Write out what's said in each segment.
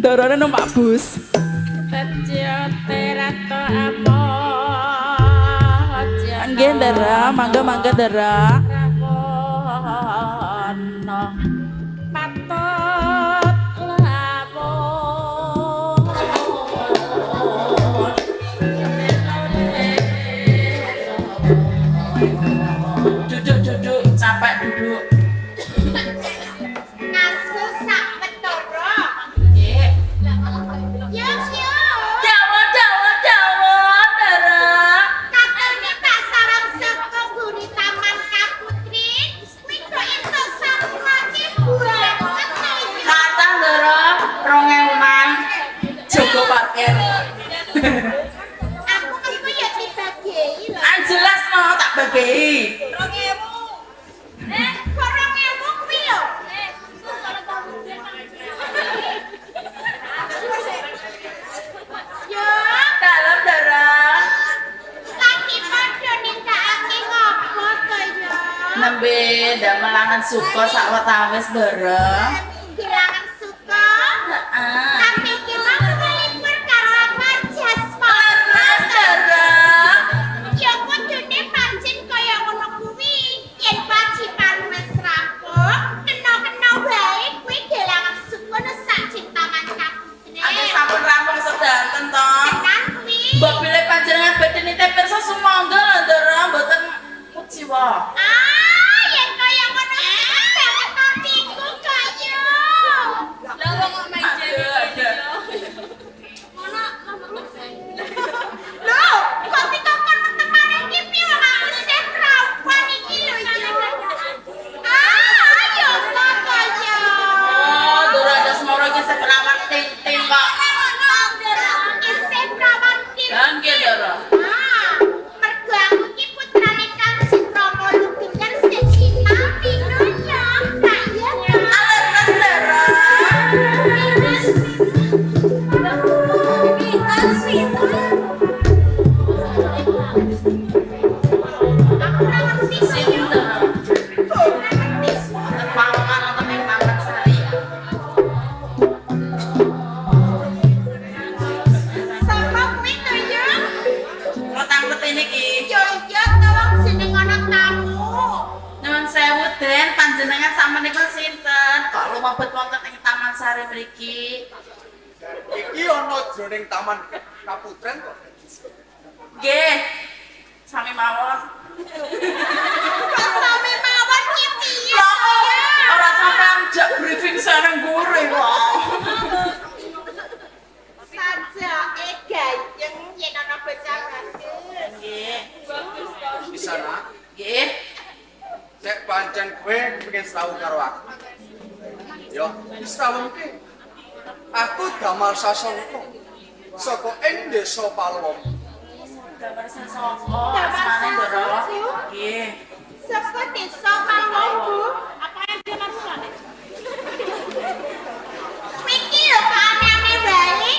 Dorone numpak bus. Nggih, Ndara, mangga-mangga Ndara. Patut lamun. Duduk, duduk, capek duduk. Ngasu sak petoro. Nggih. Yo yo. Dawa, dawa, dawa, Ndara. Katanya tak sarang saka ngguri Taman Kaputri. Kuwi kok entuk sampurake banget to iki. Kata Ndara, 2000-an. Jogo parkir. Aku mengko ya dibagei lho. Ah jelas no, tak bagei. Eh, kok 2000 kuwi lho. Yo, Dalem Ndara. lagi padha nindakake ngopo to yo? Nembe damelangan suka sawetawis Ndara. Gilangan suka. Heeh. Tapi iki mau ngelipur karo apa Jasmara. Leres Ndara. Ya kudune pancen kaya ngono kuwi. Yen wajiban wis rampung, kena-kena wae kuwi gelangan sukono sak Taman Kaputren. Ate sampun rampung sedanten to. Tenan kuwi. Mbok bilih panjenengan badhe nitip pirsa sumangga lho Ndara, mboten kuciwa. Ah, yen kaya ngono seneng banget atiku kok yo. Aduh, aduh. Lho, kok dikongkon temane iki piye wong aku isih prawan iki lho yo. Ah, ayo kok kaya. Oh, Ndara Jasmara iki seperawan ting-ting kok. Isih prawan ting. Lah nggih Ndara. Ah, mergo aku iki putrane Kanjeng Rama Lugengan sing sinau pinuya. Lah iya to. Leres Ndara. Aku ora ngerti sih yo. Ora ngerti. Wonten pawongan wonten ing Taman Sari. Sapa kuwi to yo? Kula tanglet niki. Yo iya to wong jeneng ana tamu. Nuwun sewu Den, panjenengan sakmenika sinten? Kok lumebet wonten ing Taman Sari mriki? Iki ana jroning Taman Kaputren kok. Nggih. Sami mawon. Kok sami mawon ki piye Lah to yo? ora sampean jak briefing sareng gure kok. Sajake gayeng yen ana bocah bagus. Nggih. Di sana, Nggih. nek pancen kowe pengen srawung karo aku. Yo, disrawungke. Aku Damar Sasongko. Saka ing desa Palwom. Damar Sasongko, Damar asmane Ndara. Sasongko. Nggih. Saka desa Palwombu. Iki lho kok aneh-aneh wae.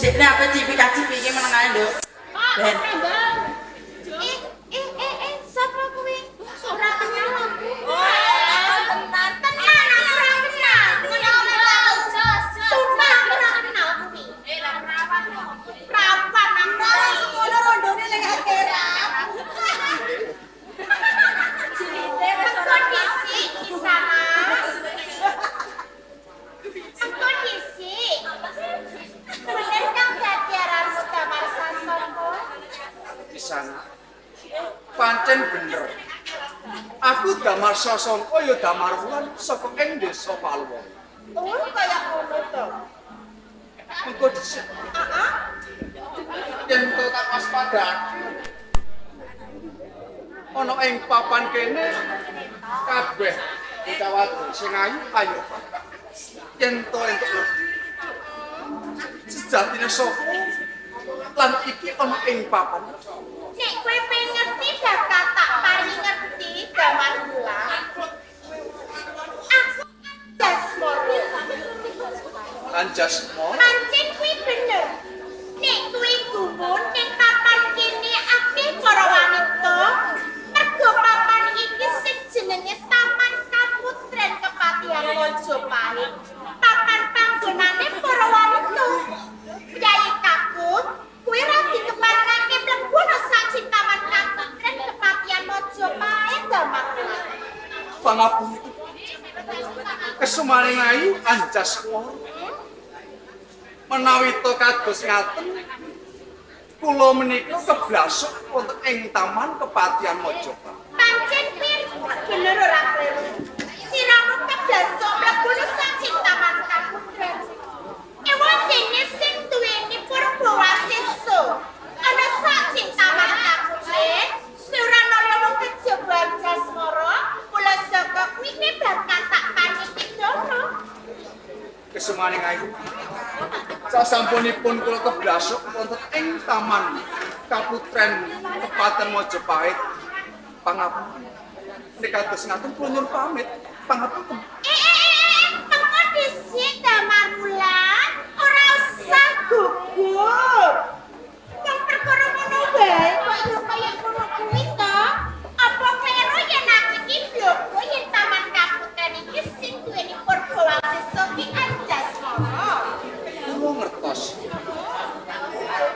Dekne apa cipika-cipiki iki meneng ae, Nduk. Ben. Eh, eh, eh, eh, sapa kuwi? Ora kenal aku. Tenan, tenan aku ora kenal. Sumpah aku ora kenal kuwi. Prawan aku. Semono rondone ning akhirat. Engko dhisik Kisana. Engko dhisik. Bener kang dadi aranmu Damar Sasongko? Di sana. Pancen bener. Aku Damar Sasongko ya Damar Wulan saka ing desa Palwom. Oh, kaya ngono to. Engko dhisik Heeh. yen to tak waspadake. Ana ing papan kene kabeh bocah wadon sing ayu ayu. Yen to entuk ngerti sejatine sapa lan iki ana ing papan. Nek kowe pengen ngerti bakal tak paringi ngerti Damar Wulan. Aku Jasmara. Anjasmara. Pancen kuwi bener. Nek kuwi gumun ning papan kene akeh para wanita, mergo papan iki sing jenenge Taman Kaputren Kepatihan. Majapahit papan panggonane para wanita. Priyayi kakung kuwi ora dikeparengake mlebu ana sak Taman Kaputren Kepatihan Majapahit Damar Wulan. Pangapunten. Kesumaning ayu Anjasmara. Menawi to kados ngaten kula menika keblasuk wonten ing Taman Kepatihan Majapahit. Pancen kuwi bener ora kleru. Siramu keblasuk mlebu sak Taman Kaputren. Ewa dene sing duweni Purbawasesa. Ana sak Taman Kaputren, ora ana wong kejaba Anjasmara, kula saka kuwi bakal tak panitidana. Kesumaning ayu. Sasampunipun kula keblasuk wonten ing Taman Kaputren Kepatihan Majapahit. Pangapunten. Nek kados ngaten kula nyuwun pamit. Pangapunten. Teko dhisik Damar Wulan, ora usah gugup. Wong perkara ngono wae kok ya kaya ngono kuwi to. Apa kleru yen aku iki bloko yen Taman Kaputren iki sing duweni Purbawasesa ki Anjasmara? Kula ngertos.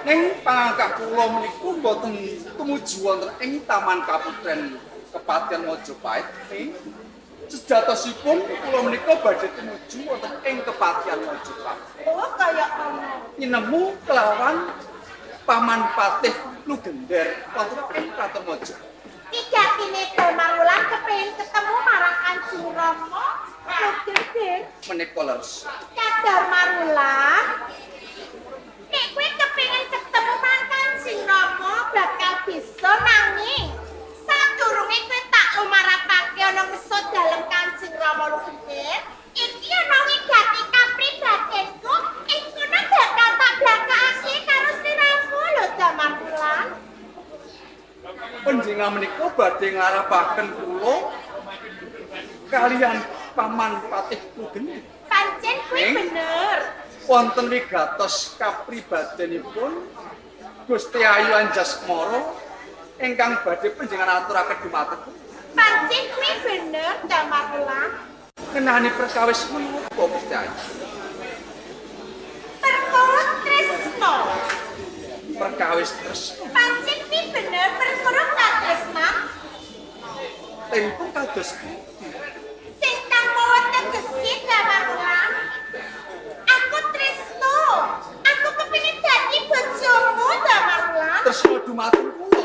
Ning pangangkah kula menika mboten tumuju wonten ing Taman Kaputren Kepatihan Majapahit. Sejatosipun kula menika badhe tumuju wonten ing Kepatihan Majapahit. Oh, kaya ngono. Nyinemu kelawan Paman Patih Lugender wonten ing Kraton Majapahit. Pigatine Damar Wulan kepengin ketemu marang Kanjeng Rama Lugender. Menika leres. Damar Wulan, nek kowe kepengin ketemu marang Kanjeng Rama bakal bisa nanging sadurunge kowe tak lumarapake ana ngeso dalem Kanjeng Rama Lugender, iki ana wigati kapribadenku ing kono bakal tak blakake karo sliramu lho Damar Wulan. Panjenengan menika badhe nglarapaken kula kaliyan Paman Patih Lugender. Pancen kuwi bener. Wonten wigatos kapribadenipun Gusti Ayu Anjasmara ingkang badhe panjenengan aturaken dumateng. Pancen kuwi bener Damar Wulan. Ngenani perkawis menapa Gusti Ayu? Perkara tresna. Perkawis tresna. Pancen kuwi bener perkara katresnan. Tempung kados pundi? Sing kang mawa tegese Damar Wulan. Aku tresna. Aku kepengin dadi bojomu Damar Wulan. Tresna dumateng kula.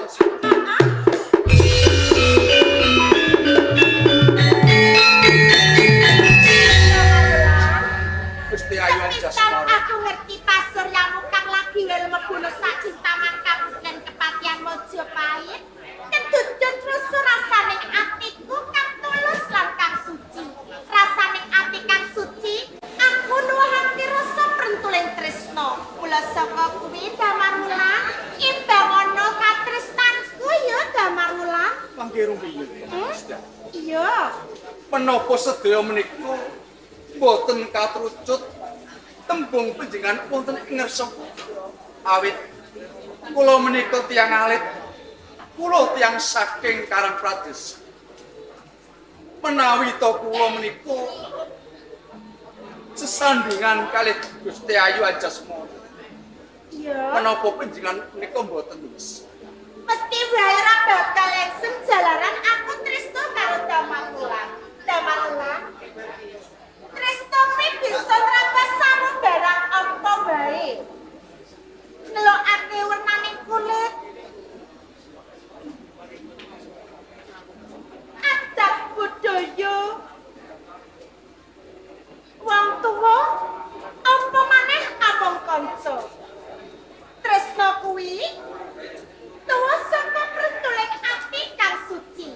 Gusti Ayu Anjasmara. Aku ngerti pasuryamu kang lagi mlebu sak Taman Kaputren Kepatihan Majapahit. Kedudut rasa rasaning atiku kang tulus lan kang suci. Rasaning ati kang suci, aku nuwuhake rasa prentuling tresna. Mula saka kuwi Damar Wulan, imbang ana katresnanku ya Damar Wulan. Mangke rumiyin. Iya. Menapa sedaya menika mboten katrucut tembung panjenengan wonten ing ngarsa. Awit kula menika tiyang alit, kula tiyang saking Karangpradesa. Menawi to kula menika sesandingan kalih Gusti Ayu Anjasmara. Iya. Menapa panjenengan menika mboten wis? Mesti wae ora bakal eksem jalaran aku tresna karo Damar Wulan. Damar Wulan. Tresna kuwi bisa ngrabas samubarang apa wae. Ngelokake wernaning kulit, adat budaya, wong tuwa, apa maneh among kanca. Tresna kuwi tuwa saka prentuling ati kang suci.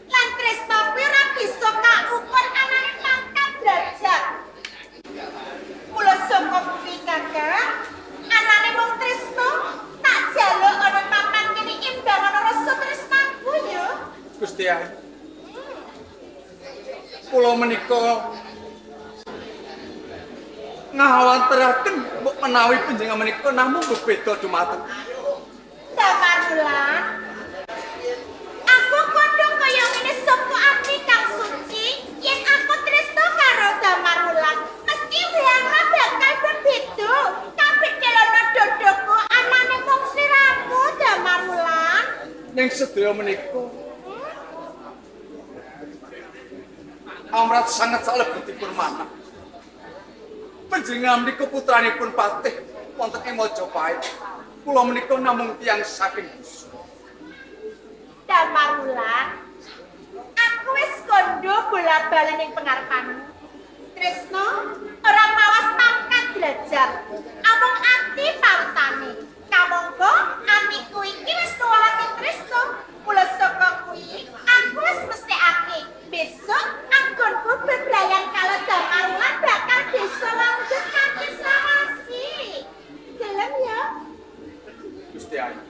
Lan tresna kuwi ora bisa kaukur anane pangkat derajat. Mula saka kuwi Kakak, anane wong tresna tak jaluk ana papan kene imbang ana rasa tresnaku ya. Gusti Ayu. Kula menika ngawanteraken mbok menawi panjenengan menika namung bebeda dumateng. Damar Wulan, aku kandha kaya ngene saka ati kang suci yen aku tresna karo Sedaya menika amrat sanget salebetipun manah. Panjenengan menika putranipun patih wonten ing Majapahit. Kula menika namung tiyang saking dusun. Damarwulan, aku wis kondo bola-bali ning pengarepanmu. Tresno ora mawas pangkat derajat, amung ati pawetane. Kamangka atiku iki wis nuwuhake tresno, mula saka kuwi aku wis mesthekake besok anggonku bebrayan karo Damarwulan bakal bisa lanjut kanthi selawase. Gelem ya? Gusti Ayu.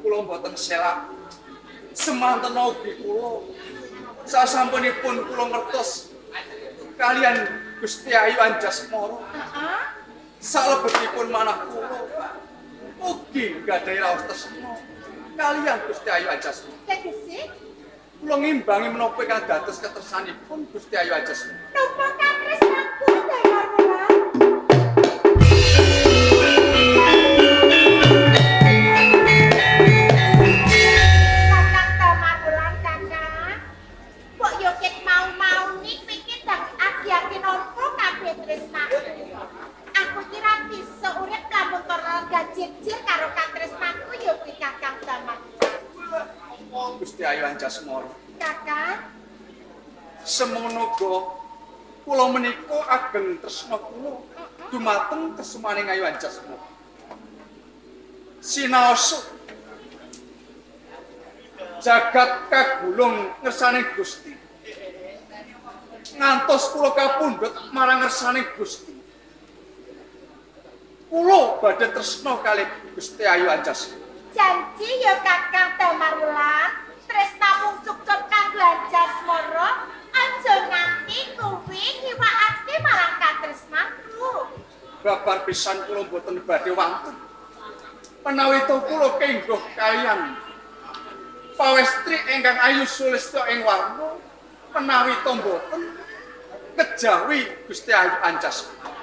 Kula mboten selak. Semanten ugi kula. Sasampunipun kula ngertos kalian Gusti Ayu Anjasmara. Heeh. Salebetipun manah kula ugi nggadahi raos tresna kalian Gusti Ayu Anjasmara. Tegese Kula ngimbangi menapa ingkang dados ketresnanipun Gusti Ayu Anjasmara. napa katresnanku Damarwulan? Kakang Damarwulan, Kakang. Mbok yo ket mau-mau ni pikir dang agi-agi nampa kabeh tresnaku. Aku iki ra bisa urip lamun ora gajejir karo katresnanku ya kuwi Kakang Damarwulan. Gusti Ayu Anjasmara. Kakang, Semono uga kula menika ageng tresna kula dumateng kesemaning Ayu Anjasmara. Sinaosa jagat kagulung ngersane Gusti. Ngantos kula kapundhut marang ngersane Gusti. Kula badhe tresna kalih Gusti Ayu Anjasmara. Janji ya Kakang Damarwulan, tresnamu cukup kanggo Anjasmara, aja nganti kuwi ngiwakake marang katresnanku. Babar pisan kula mboten badhe wantun. Menawi to kula kengguh kalian pawestri ingkang ayu sulistya ing warna, menawi to mboten kejawi Gusti Ayu Anjasmara.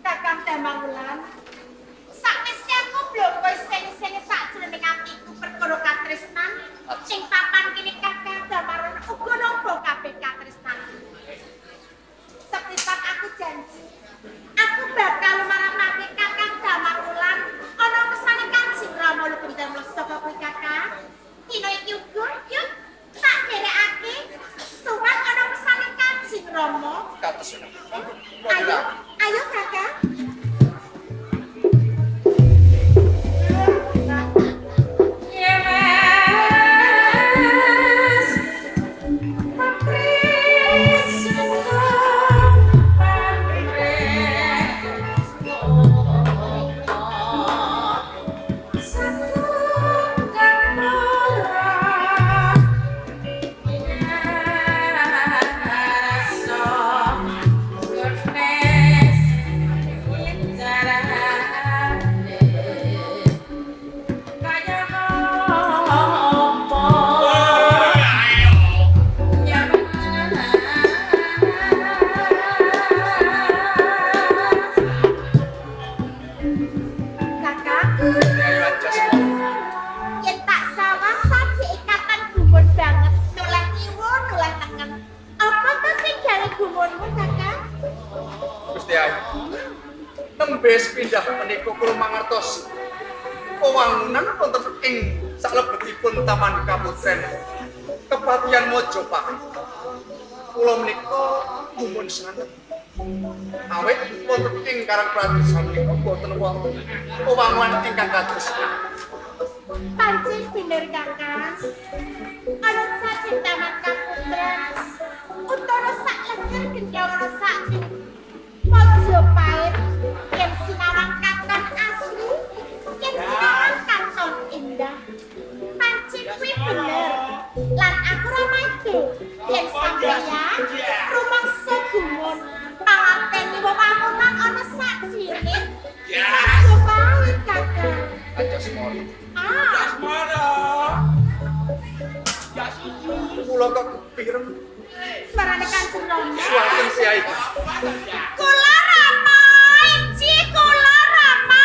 Kakang Damarwulan, sakwise aku bloko iseng-iseng sakjroning atiku perkara katresnan, sing papan kene Kakang Damarwulan uga nampa kabeh katresnan. Sepisan aku janji, aku bakal marapake Kakang Damarwulan ana kesane Kanjeng Rama Lukundamla saka kuwi Kakang. Dina iki uga yuk tak derekake sowan ana kesane Kanjeng Rama. Kados monggo kula Ayo, ayo Kakang. Yes, Kakang, Gusti Ayu Anjasmara. yen tak sawang saji ikatan gumun banget, noleh kiwa noleh tengen. Apa to sing gawe gumunmu, Kakang? Gusti Ayu. Nembe sepindah menika kula mangertos wewangunan wonten ing salebetipun Taman Kaputren Kepatihan Majapahit. Kula menika gumun sanget. Awit wonten ing Karangpradesan menika boten wonten wewangunan ingkang kados. Pancen bener, Kakang. Ana saji Taman Kaputren, utara sak lenger gendawara sak Majapahit, yen sinawang katon asli, yen sinawang katon indah. Pancen kuwi bener. Lan aku ora maido yen sampeyan rumangsa gumun pangarteni wewangunan ana sajine Majapahit, Kakang. Anjasmara. Ah, Kula kok kepireng suarane Kanjeng Rama. suwanten Kyai. Kula Rama, inji kula Rama.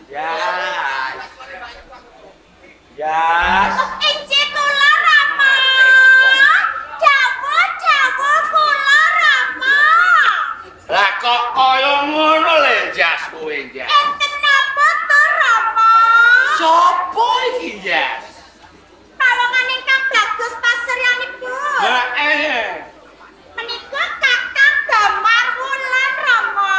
Ya. Ya. Injih kula Rama. Dawuh-dawuh kula Rama. Lah kok kaya ngono le Jas kowe, Jas? Enten napa to Rama? Sopo iki, Jas? Pawongan ingkang bagus pasuryanipun. Heeh. Menika Kakang Damar Wulan Rama.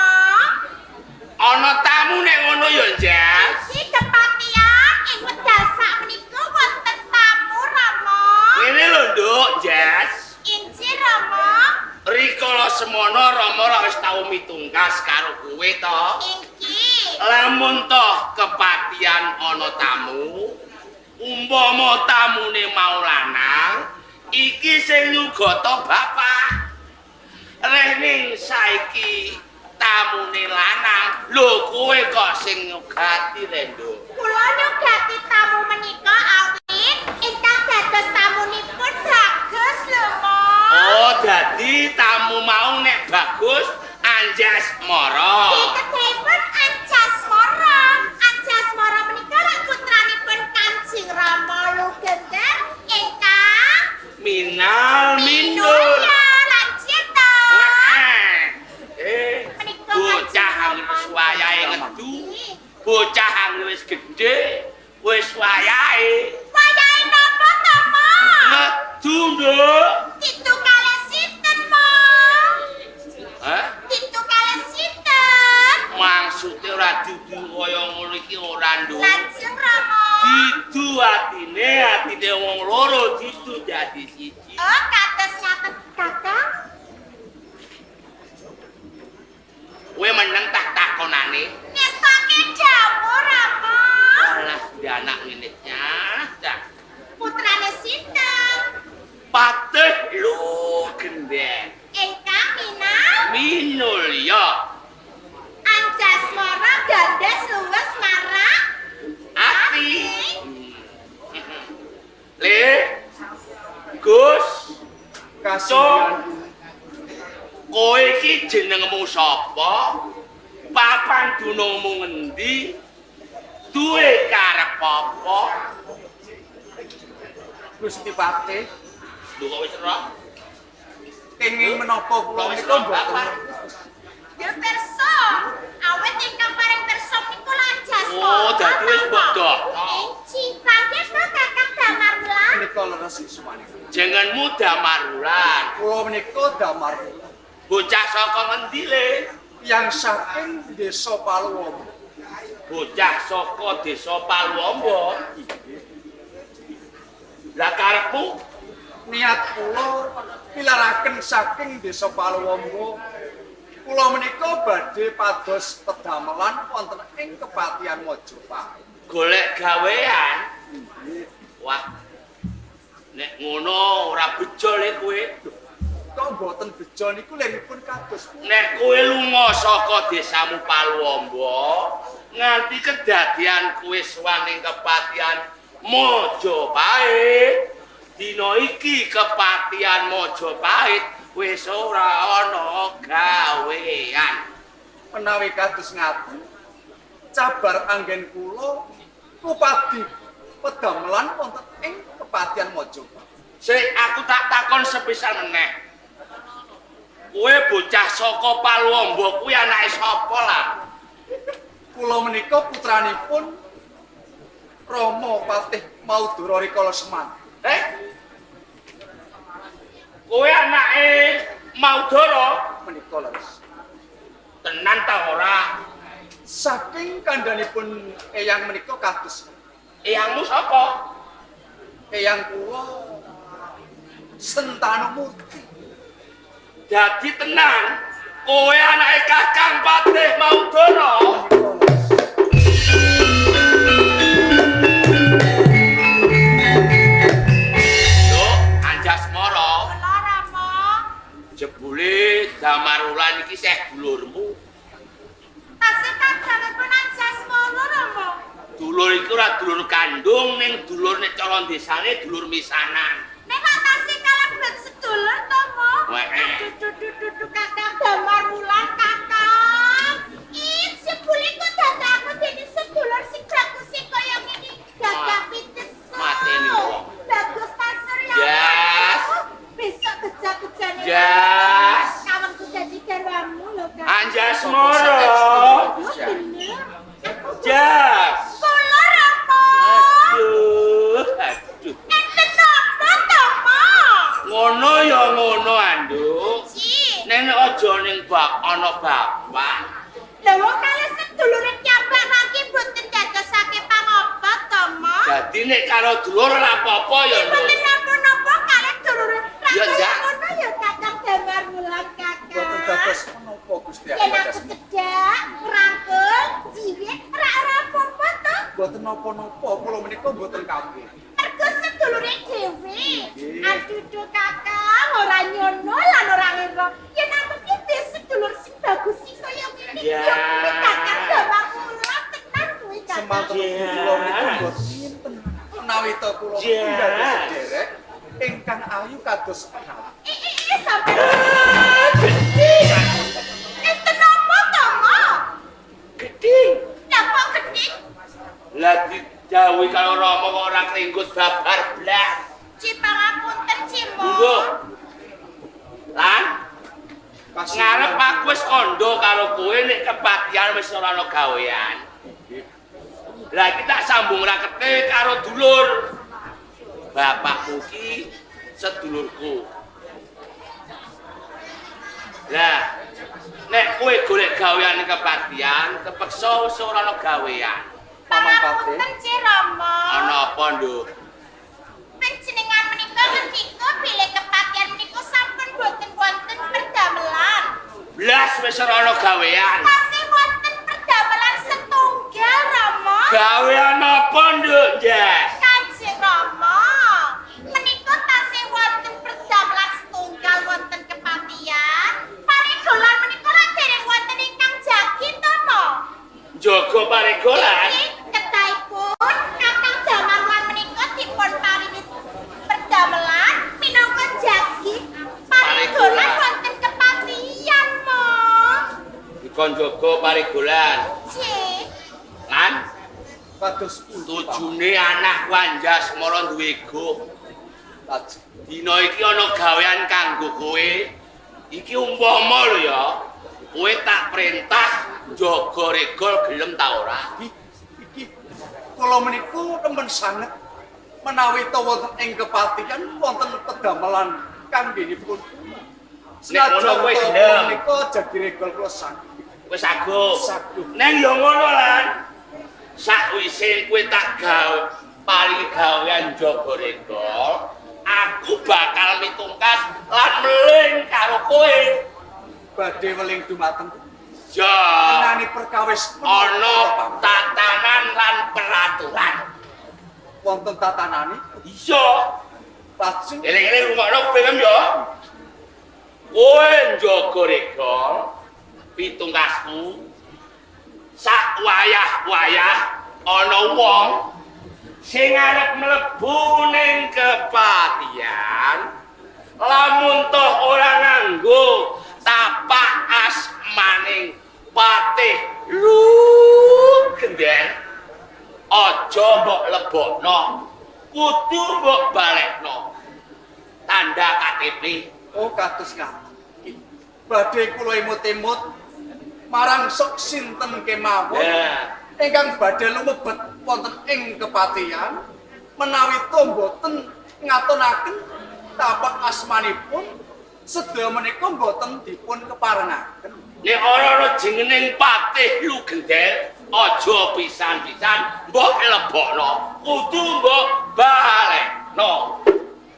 Ana tamu nek ngono ya, Jas. Iki kepatihan ing wekdal sakmenika wonten tamu Rama. Ngene lho, Nduk, Jas. Injih Rama. Rikala semono Rama ora wis tau mitungkas karo kowe to. Inggih. Lamun toh kepatihan ana tamu, umpama tamune mau lanang, iki sing nyugata bapak. Reh ning saiki tamune lanang, lho kowe kok sing nyugati le, Nduk? Kula nyugati tamu menika awit ingkang dados tamunipun bagus lho, Ma. Oh, dadi tamu mau nek bagus Anjas Mara. Dikedhahipun Anjasmara. Anjasmara menika lak putranipun Kanjeng Rama Lugender ingkang Minal minul. minulya lan cita. Eh, bocah wis wayahe ngedu, bocah wis gedhe, wis wayahe Wayahe napa to, Ma? ngedu, Nduk. Ditu kalih sinten, Ma? Hah? Ditu kalih sinten? Maksude ora dudu kaya ngono iki ora, Nduk. Lajeng Rama. Didu atine, atine wong loro didu dadi siji. Oh, kados ngaten Kakang. Kowe meneng tak takonane. Ngestake dawuh Rama. Alah, anak ngene cah. Putrane sinten? Patih lu gendeng. Ingkang minang Minulya Anjasmara gandhes luwes marak ati. Le Gus, Kasuyan kowe iki jenengmu sapa? Papan dunungmu ngendi? Duwe karep apa? Gusti Patih, Lho kok wis roh? kenging menapa kula Kok wis menika roh mboten. bapak? Ya pirsa, awit ingkang paring pirsa menika Anjasmara. Oh, dadi wis mbok doh. Inci, panggih to Kakang Damar Wulan. Menika leres sumanipun. Jenengmu Damarwulan. Kula menika Damar Wulan Bocah saka ngendi le? yang saking desa Paluwombo. Bocah saka desa Paluwombo. Lah karepmu Niat kula pilaraken saking desa Paluwombo. Kula menika badhe pados pedamelan wonten ing Kepatihan Majapahit. golek gawean. Wah. Nek ngono ora bejo le kowe. Kok mboten bejo niku leripun kados pundi? Nek kowe lunga saka desamu Paluwombo, nganti kedadian kowe sowan ing Kepatihan Majapahit, dina iki Kepatihan Majapahit wis ora ana gawean. Menawi kados ngaten, cabar anggen kula kupadi pedamelan wonten ing Kepatihan Majapahit. Sik aku tak takon sepisan meneh. Kowe bocah saka Paluwombo kuwi anake sapa lah? Kula menika putranipun Rama Patih Maudara Rikala Seman. Eh? Kowe anake Maudara Menika leres. tenan ta ora? Saking kandhanipun eyang menika kados Eyangmu sapa? eyang kula Sentanu Murti. Dadi tenan, kowe anake Kakang Patih Maudara. Menika leres. Lho, Anjasmara, Kula Rama. jebule Damarwulan iki seh dulurmu. Tasih kadangipun Anjasmara Rama. Dulur iku ora dulur kandung, ning dulur nek cara desane dulur misanan. Nek kok tasih kalebet sedulur to, Ma? Weh. Aduh, duh, duh, duh, duh, Kakang Damar Wulan, Kakang. Ih, jebule kok dadak aku dene sedulur bak ana bapak. Lha wong kalih sedulure piyambak niki mboten dadosake pangapa to, Ma? Dadi nek karo dulur ora apa-apa ya. Mboten napa-napa kalih dulure. Ya, Ra ngono ya Kakang Damar Wulan Kakang. Mboten dados menapa Gusti Yen aku cedhak, ngrangkul, jiwit, ra ora apa-apa to. Mboten napa-napa kula menika mboten kabeh. Mergo sedulure dhewe. Aduh Kakang ora nyono lan ora ngira. Yen aku ki sedulur sing bagus sing kaya ngene iki ya kuwi Kakang Damar Wulan tenan kuwi Kakang. Semanten kula menika mboten sinten. Menawi to kula dados sederek ingkang ayu kados menawi. Sampe enten apa to, Ma? Gedhi. Lah kok gedhi? Lah didhawuhi karo Rama kok ora kringgut babar blas. Cipangapunten, Cimo. Monggo. Lan ngarep aku wis kandha karo kowe nek kepatihan wis ora ana gawean. Lah iki tak sambung rakete karo dulur. Bapakku ki sedulurku. Lah nek kowe golek gawean kepatihan, kepeksa wis ora ana gawean. Pangapunten, Ci Rama. Ana apa, Nduk? Panjenengan menika ngendika bilih kepatihan menika sampun boten wonten perdamelan. Blas wis ora ana gawean. Tasih wonten perdamelan setunggal, Rama. Gawean apa, Nduk, Jas? Kanjeng Rama, menika tasih wonten perdamelan setunggal wonten kepatihan. Paregolan menika lak dereng wonten ingkang jagi to, Ma? Njaga paregolan. Iki ketahipun Kakang Damar Wulan menika dipun paringi perdamelan minangka jagi paregolan wonten kepatihan, Ma. Dikon jaga paregolan. Nggih. Lan Kados pundi? tujune anak Wanjasmara duwe go. Dina iki ana gawean kanggo kowe. Iki umpama lho ya. Kowe tak perintah njaga regol gelem ta ora? Iki kula menika remen sanget menawi ta wonten ing kepatihan wonten pedamelan kanggenipun kula. Nek ngono kowe Senajan gelem. Menika jagi regol kula saged. Kowe sagup. Sagup. Neng ya ngono lan. Sakwise kowe tak gawe paringi gawean njaga regol, aku bakal mitungkas lan meling karo kowe. Badhe weling dumateng Ya, ngenani perkawis ana tatanan lan peraturan. Wonten tatanane. Iya. Lajeng Eling-eling rungokno kowe ya. Kowe njaga regol pitungkasku. Sak wayah-wayah ana wong sing arep mlebu ning kepatihan lamun toh ora nganggo tapak asmaning patih lu gendeng aja mbok lebokno, kudu mbok balekno tanda KTP. Oh kados ngaten. Badhe kula imut-imut marang sok sinten kemawon ingkang badhe lumebet wonten ing kepatihan menawi to mboten ngatonaken tapak asmanipun sedaya menika mboten dipun keparengaken. Nek ora ana jeneng patih lu gendel aja pisan-pisan mbok lebokno, kudu mbok balekno.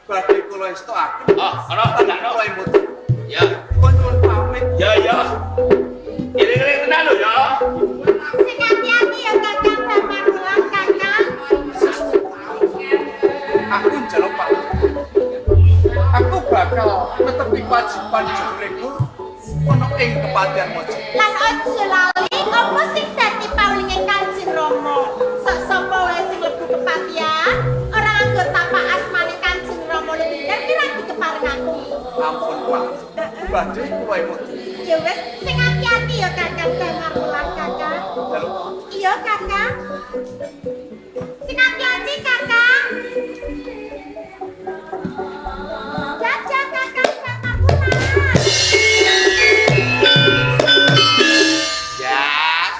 Badhe kula estokaken. Ah, ana tandakno. Kula imut. Ya. Kula nyuwun pamit. Ya ya. Eling-eling tenan lho ya. Sing ati-ati ya Kakang Damar Wulan Kakang. Aku njaluk pamit. Aku bakal netepi kewajiban jogregul ana ing kepatihan Mojo. Lan aja lali apa sing dadi paulinge Kanjeng Rama. Sok sapa wae sing mlebu kepatihan ora nganggo tapak asmane Kanjeng Rama Luminder kira dikeparengake. Ampun, Pak. Badhe kula imut. Ya wis, sing ati-ati ya Kakang Damar Wulan Kakang. Njaluk. Iya Kakang. Sing ati-ati Kakang. Dadah Kakang Damar Wulan. Jas.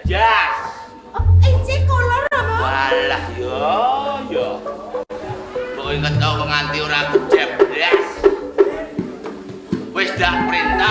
Jas. Oh, injih kula Rama. Walah yo yo. Mbok inget tau nganti ora kejeblas. Wis dak perintah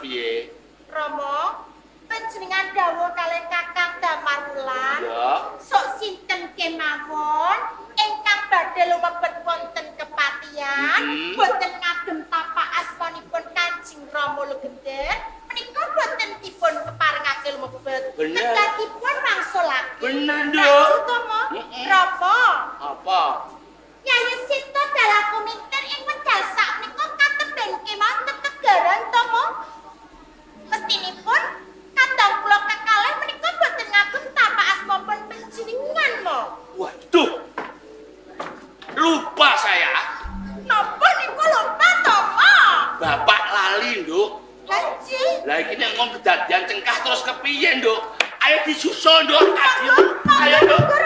kepiye? Rama, panjenengan dawuh kalih Kakang Damar Wulan. Ya. Sok sinten kemawon ingkang badhe lumebet wonten kepatihan, boten ngagem tapak asmanipun Kanjeng Rama Logender, menika boten dipun keparengake lumebet. Bener. Kedah dipun wangsulake. Bener, Nduk. Lajeng Tomo, Rama, Apa? Yayi Sinta dalah kuminten ing wekdal sakmenika kateben kemawon tetegaran Tomo. Mestinipun kadang kula kekalih menika boten ngagem tapak asmapun panjenengan mo. Waduh. Lupa saya. Napa niku lupa Tomo? Bapak lali, Nduk. Haji. Lah iki nek ngomong kedadian cengkah terus kepiye, Nduk? Ayo disusul, Nduk. Ayo, Nduk.